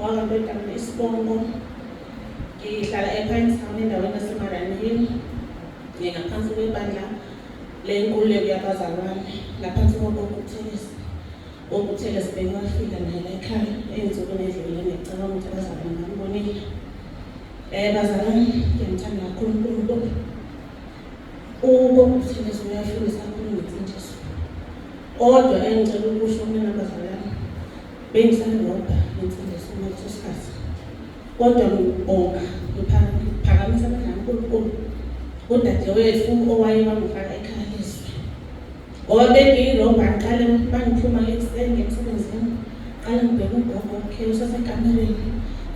Wakandodana isibongo. Ngihlala ePinetown endaweni yaseMariannhill. Ngingaphansi kwebandla lenkululeko yabazalwane ngaphansi kogogo uButhelezi. Gogo uButhelezi bengafika naye la ekhaya ey'nsukwini edlulile, ngiyacabanga ukuthi abazalwane bambonile. Bazalwane, ngiyamthanda kakhulu uNkulunkulu. Ugogo uButhelezi uyafundisa kakhulu ngensindiso. Kodwa engicela ukusho kunina bazalwane, bengisarobha ngensindiso ngaleso sikhathi. Kodwa ngibonga, ngiphakamisa amandla kaNkulunkulu udadewethu owaye wangifaka ekhaya lezwi. Ngoba bengiyirobha, ngiqale uma ngiphuma ekuseni emsebenzini, qale ngibheke ugogo wakhe usasekamereni,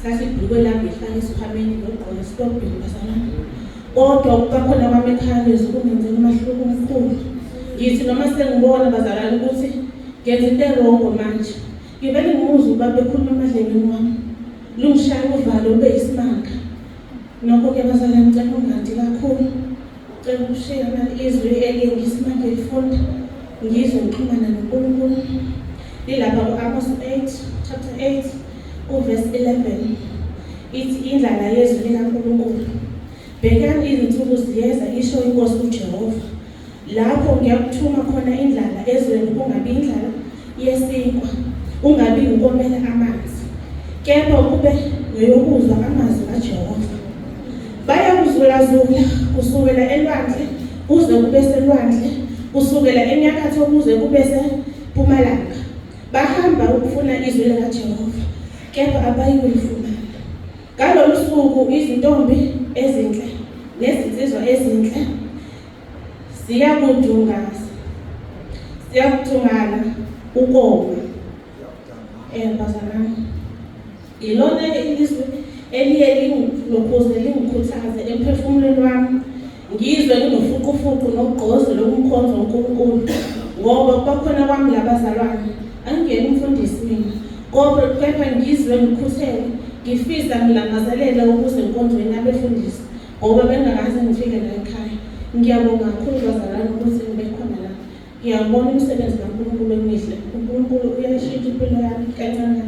thatha ibhulukwe lami ngilifake esikhwameni ngiyogqoka esitobhini bazalwane. Kodwa ukuba khona kwami ekhaya lezwi kungenzela umahluko omkhulu. Ngithi noma sengibona bazalwane ukuthi ngenza into erongo manje, ngivele ngimuzwe ubaba ekhuluma emadlebeni wami, lungishaya uvalo ube yisimanga. Nokho-ke bazalwane, ngicela ungandi kakhulu. Cela ukushiya nali izwi elingisimanje lifunda ngizwe ngixhumana noNkulunkulu. Lilapha ku-Amos 8, chapter 8, uverse 11. Ithi indlala yezwi likaNkulunkulu. Bhekani izinsuku ziyeza, isho iNkosi uJehova, lapho ngiyakuthuma khona indlala ezweni, kungabi indlala yesinkwa, kungabi ukomela amanzi, kepha kube ngeyokuzwa amazwi kaJehova. Bayakuzulazula kusukela elwandle kuze kube selwandle, kusukela enyakatho kuze kube sempumalanga. Bahamba ukufuna izwi likaJehova, kepha abayikulifumana. Ngalolu suku izintombi ezinhle nezinsizwa ezinhle ziyakudungaza, ziyakuthungana ukoma. Bazalwane, ilona-ke ilizwi eliye lingilokhuze lingikhuthaze emphefumulweni wami, ngizwe nginofuqufuqu nogqozi lokumkhonza uNkulunkulu, ngoba kuba khona kwami labazalwane angingena umfundisi mina, kodwa kepha ngizwe ngikhuthele, ngifisa ngilangazelela ukuze enkonzweni abefundisi, ngoba bengingakaze ngifike la ekhaya. Ngiyabonga kakhulu bazalwane ukuthi ngibe khona la. Ngiyawubona umsebenzi kaNkulunkulu emihle. uNkulunkulu uyayishintsha impilo yami kancane kancane.